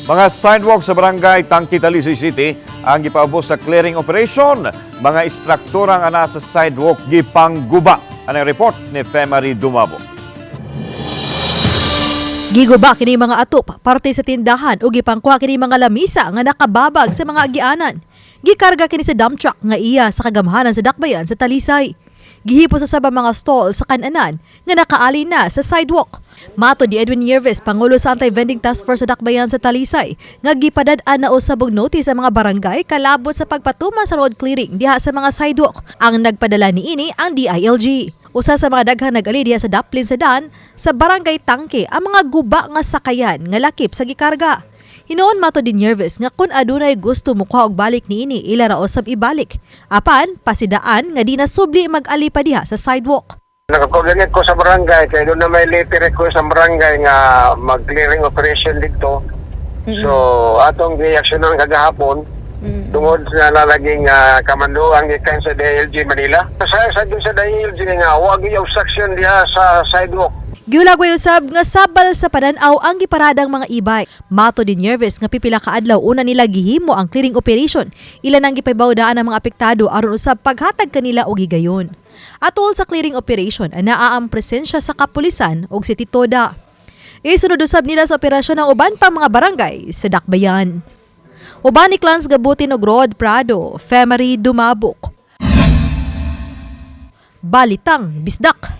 Mga sidewalk sa barangay Tangke, Talisay City ang gipaubos sa clearing operation. Mga istruktura nga nasa sidewalk gipangguba. Ang report ni Femary Dumabo. Giguba kini mga atop parte sa tindahan ug gipangkuha kini mga lamisa nga nakababag sa mga agianan. Gikarga kini sa dump truck nga iya sa kagamhanan sa Dakbayan sa Talisay. Gihipos sa sab mga stall sa kananan nga nakaali na sa sidewalk. Matod ni Edwin Yerves, Pangulo sa Anti-Vending Task Force sa Dakbayan sa Talisay, nga gipadad-an na usab og notice sa mga barangay kalabot sa pagpatuman sa road clearing diha sa mga sidewalk. Ang nagpadala niini ang DILG. Usa sa mga daghang nag-ali diha sa daplin sa dan sa barangay Tangke ang mga guba nga sakayan nga lakip sa gikarga. Hinuon, matod ni Nervous, nga kung adunay gusto mukuha og balik niini, ila ra usab ibalik. Apan pasidaan nga di na subli mag-ali pa diha sa sidewalk. Nakakoordinate ko sa barangay kay doon na may letter request sa barangay nga mag-clearing operation dito. So atong gi-aksyonan kagahapon tungod sa lalaging kamanduan gikan sa DILG Manila. Sa dun sa DILG nga wa gyud obstruction diha sa sidewalk. Gihulagway usab nga sabal sa padan-aw ang giparadang mga e-bike. Matod ni Nerves nga pipila ka adlaw una nila gihimo ang clearing operation. Ila nang gipahibaw-daan ang mga apektado aron usab paghatag kanila og higayon. Atol sa clearing operation, anaa ang presensya sa kapulisan ug si Titoda. Isunod usab nila sa operasyon ang uban pang mga barangay sa Dakbayan. Uban ni Clans Gabutin og Rod Prado, Femery Dumabok. Balitang Bisdak.